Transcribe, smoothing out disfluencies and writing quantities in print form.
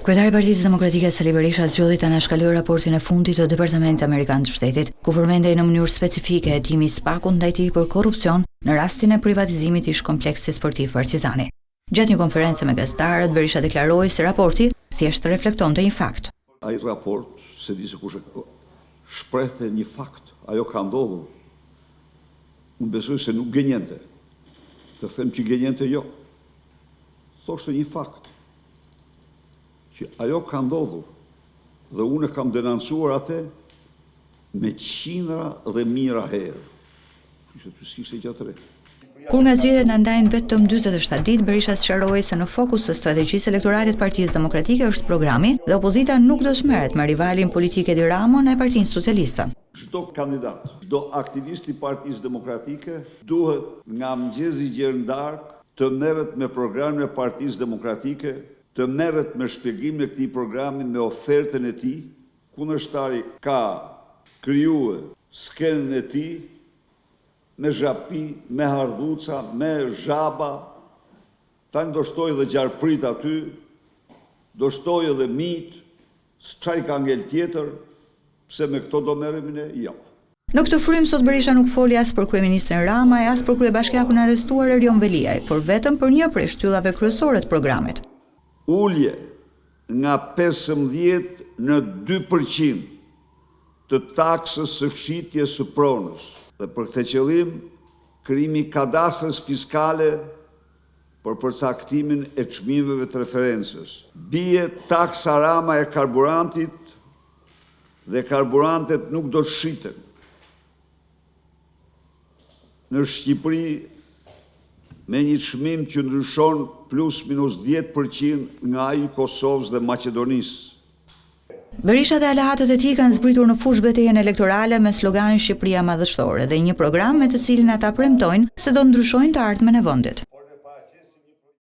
Kryetari i Partisë Demokratike Sali Berisha zgjodhi të anashkalojë raportin e fundit të Departamentit Amerikan të Shtetit, ku përmendej në mënyrë specifike hetimi i SPAK-ut ndaj tij për korrupsion në rastin e privatizimit të ish-kompleksit sportiv Partizani. Gjatë një konference me gazetarët, Berisha deklaroi se raporti thjesht reflektonte një fakt. Ai raport, s'e di se kush e shprehte një fakt, ajo ka ndodhur. Unë besoj se nuk gënjente. Të them që gënjente jo. Thoshte një fakt. Që ajo ka ndodhur dhe unë e kam denoncuar atë me qindra dhe mijëra herë. Kështu që aty s'kishte gjë të re. Kur nga zgjedhjet na ndajnë vetëm 47 ditë, Berisha sqaroi se në fokus të strategjisë elektorale të Partisë Demokratike është programi dhe opozita nuk do të merret me rivalin politik Edi Ramën e Partinë Socialiste. Çdo kandidat, çdo aktivist i Partisë Demokratike duhet nga mëngjesi gjer në darkë të merret me programin e Partisë Demokratike, të merret me shpjegimin e këtij programi, me ofertën e tij. Kundërshtari ka krijue skenën e tij me zhapi, me hardhuca, me zhaba, tani do shtojë edhe gjarprit aty, do shtojë edhe minjtë, ça i ka ngel tjetër, pse me këto do merremi ne? Jo. Në këtë frymë, sot Berisha nuk foli as për kryeministrin Rama e as për kryebashkiakun e arrestuar Erion Veliaj, por vetëm për një prej shtyllave kryesore të programit. Ulje nga 15 në 2% të taksës së shitjes së pronës. Dhe për këtë qëllim, krijimi i kadastrës fiskale për përcaktimin e çmimeve të referencës. Bie taksa Rama e karburantit dhe karburantet nuk do të shiten në Shqipëri me një çmim që ndryshon plus minus 10% nga ai i Kosovës dhe Maqedonisë. Berisha dhe aleatët e tij kanë zbritur në fushë betejën elektorale me sloganin Shqipëria Madhështore dhe një program me të cilin ata premtojnë se do ndryshojnë të ardhmen e vendit.